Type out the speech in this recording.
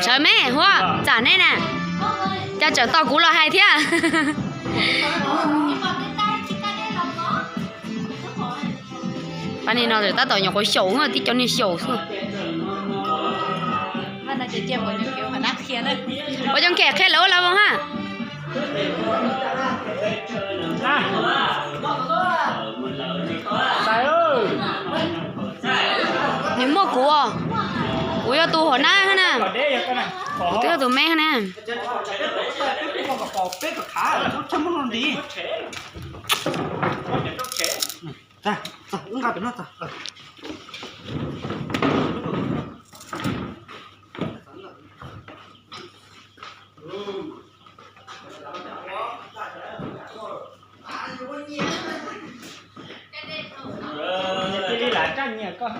Sawv me huab, txam nej na. Cas tseem tos kuv los hais thiab. Pab ni no tab tom nyuam qhuav xyaum, tib cov niag xyaum xwb. Ua cov nkem qhia lawv ua lawv voos ha. Nws muaj kuv os, kuv yog tus hauv nab na, kuv twb yog tus me na. Cia li lam raj nyiam koj.